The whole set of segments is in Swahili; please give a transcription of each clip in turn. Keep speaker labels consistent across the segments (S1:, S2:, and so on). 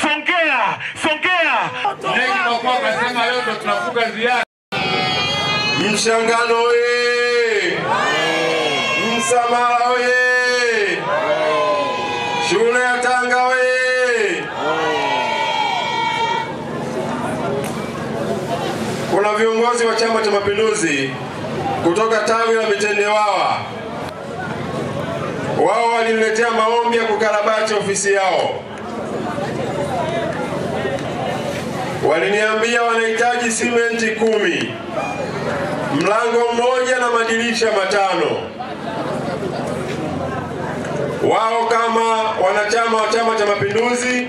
S1: Songea, Songea, Songea.
S2: Kasema leo ndo tunafunga ziara.
S3: Mshangano oye! Msamala oye! Shule ya Tanga oye! Kuna viongozi wa Chama cha Mapinduzi kutoka tawi la Mitendewawa. Wao waliniletea maombi ya kukarabati ofisi yao. Waliniambia wanahitaji simenti 10, mlango mmoja na madirisha 5. Wao kama wanachama wa Chama cha Mapinduzi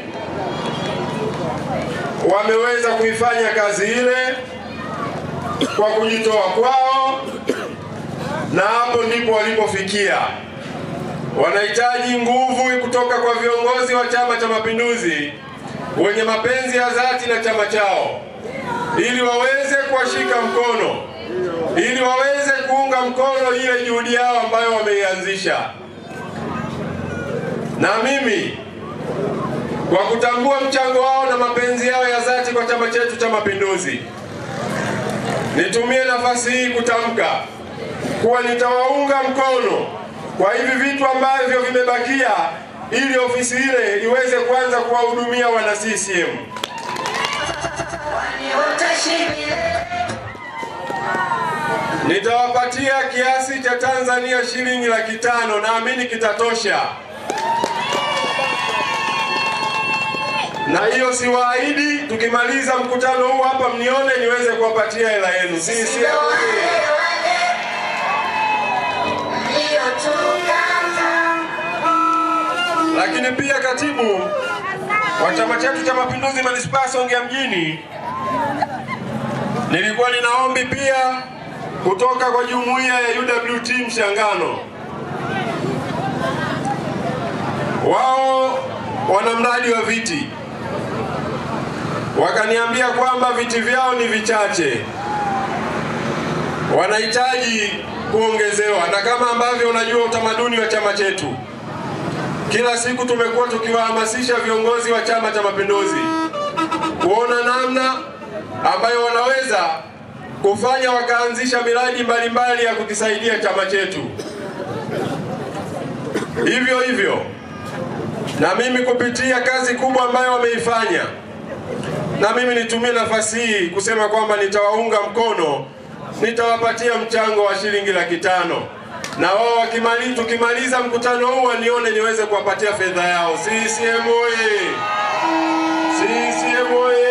S3: wameweza kuifanya kazi ile kwa kujitoa kwao, na hapo ndipo walipofikia. Wanahitaji nguvu kutoka kwa viongozi wa Chama cha Mapinduzi wenye mapenzi ya dhati na chama chao, ili waweze kuwashika mkono, ili waweze kuunga mkono ile juhudi yao ambayo wameianzisha. Na mimi kwa kutambua mchango wao na mapenzi yao ya dhati kwa chama chetu cha Mapinduzi, nitumie nafasi hii kutamka kuwa nitawaunga mkono kwa hivi vitu ambavyo vimebakia, ili ofisi ile iweze kuanza kuwahudumia wana CCM. Nitawapatia kiasi cha Tanzania shilingi 500,000, naamini kitatosha. Na hiyo siwaahidi, tukimaliza mkutano huu hapa mnione niweze kuwapatia hela yenu. CCM. Lakini pia katibu wa chama chetu cha Mapinduzi Manispaa Songea mjini, nilikuwa ninaombi pia kutoka kwa jumuiya ya UWT Mshangano. Wao wana mradi wa viti. Wakaniambia kwamba viti vyao ni vichache, wanahitaji kuongezewa. Na kama ambavyo unajua utamaduni wa chama chetu, kila siku tumekuwa tukiwahamasisha viongozi wa Chama cha Mapinduzi kuona namna ambayo wanaweza kufanya wakaanzisha miradi mbalimbali ya kukisaidia chama chetu. Hivyo hivyo na mimi kupitia kazi kubwa ambayo wameifanya, na mimi nitumie nafasi hii kusema kwamba nitawaunga mkono, nitawapatia mchango wa shilingi 500,000. Na wao tukimaliza mkutano huu wanione niweze kuwapatia fedha yao. CCM oye! CCM oye!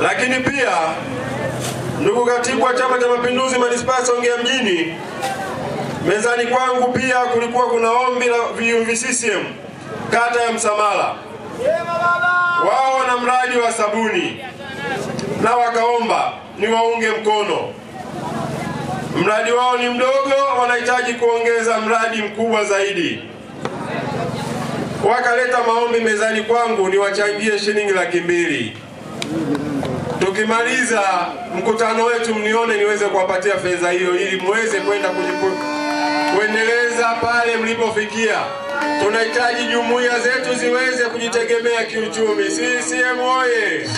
S3: Lakini pia ndugu katibu wa Chama cha Mapinduzi Manispaa Songea mjini, mezani kwangu pia kulikuwa kuna ombi la VUVCCM kata ya Msamala. Wao wana mradi wa sabuni na wakaomba niwaunge mkono. Mradi wao ni mdogo, wanahitaji kuongeza mradi mkubwa zaidi. Wakaleta maombi mezani kwangu niwachangie shilingi 200,000. Tukimaliza mkutano wetu mnione niweze kuwapatia fedha hiyo ili muweze kwenda kuendeleza pale mlipofikia. Tunahitaji jumuiya zetu ziweze kujitegemea kiuchumi. CCM oye!